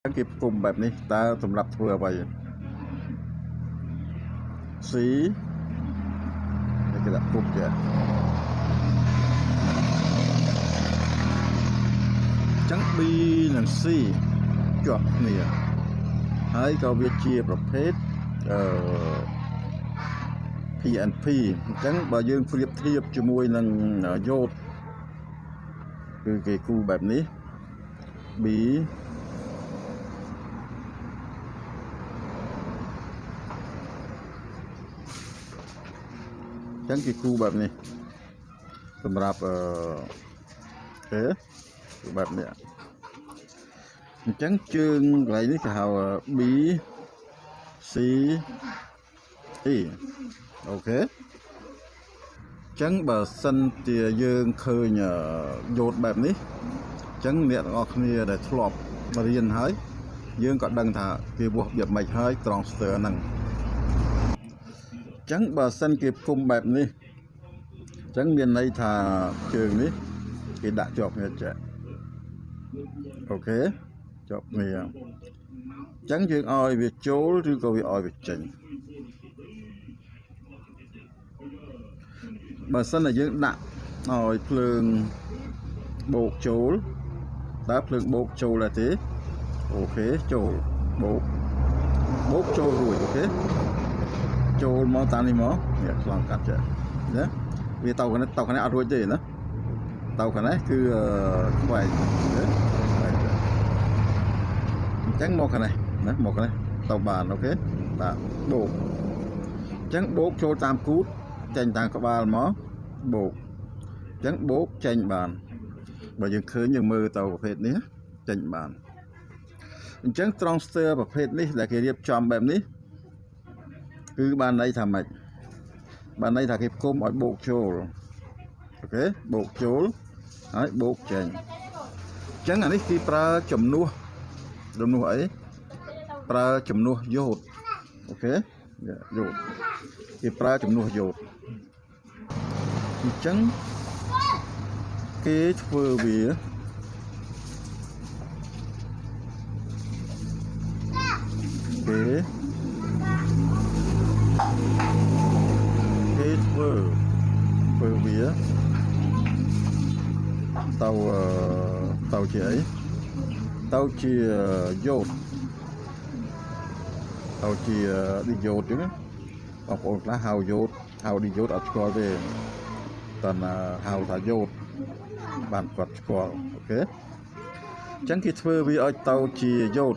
គេផ្គុំបែបនេះតើសម្រាប់ធ្វើអ្វី C នេះគេដាក់ពុំចេះចឹង B និង C ជាប់គ្នាហើយក៏វាជាប្រភេទអឺ PNP អញ្ចឹងបើយើងប្រៀបធៀបជាមួយនឹងយោតគឺគេគូបែបនេះ B ចឹងគេគូបែបនេះសម្រាប់អឺគេគូបែបនេះអញ្ចឹងជើងកន្លែងនេះគេហៅ B C E OK ចឹងបើសិនជាយើងឃើញយោតបែបនេះចឹងអ្នកទាំងអស់គ្នាដែលធ្លាប់រៀនហើយយើងក៏ដឹងថាគេវាស់របៀបម៉េចហើយត្រង់ស្ទើហ្នឹងចឹងបើសិនគេផ្គុំបែបនេះចឹងមានន័យថាជើងនេះគេដាក់ជាប់គ្នាចេះOK ជាប់គ្នាចឹងយើងឲ្យវាចូលឬក៏វាឲ្យវាចេញបើសិនតែយើងដាក់ឲ្យភ្លើងបូកចូលតើភ្លើងបូកចូលដែរទេOK ចូលបូកបូកចូលរួច OK ចូលមកតាមនេះមកនេះឆ្លងកាត់ចេះណាវាទៅខាងនេះទៅខាងនេះអត់រួចទេណាទៅខាងនេះគឺខ្វែងណាខ្វែងចេះអញ្ចឹងមកខាងនេះណាមកខាងនេះទៅបាន OK បាទបូកអញ្ចឹងបូកចូលតាមគូតចេញតាមក្បាលមកបូកអញ្ចឹងបូកចេញបានបើយើងឃើញយើងមើលទៅប្រភេទនេះចេញបានអញ្ចឹងត្រង់ស្ទើប្រភេទនេះដែលគេរៀបចំបែបនេះគឺបានន័យថាម៉េចបានន័យថាគេផ្គុំឲ្យបូកចូល OK បូកចូលហើយបូកចេញអញ្ចឹងអានេះគេប្រើជំនួសជំនួសអីប្រើជំនួសយោត OK យោតគេប្រើជំនួសយោតអញ្ចឹងគេធ្វើវាគេគេធ្វើធ្វើវាទៅទៅជាអីទៅជាយោតទៅជាឌីយោតចឹងណាបងប្អូនខ្លះហៅយោតហៅឌីយោតអត់ស្គាល់ទេតែហៅថាយោតបានគាត់ស្គាល់ OK អញ្ចឹងគេធ្វើវាឲ្យទៅជាយោត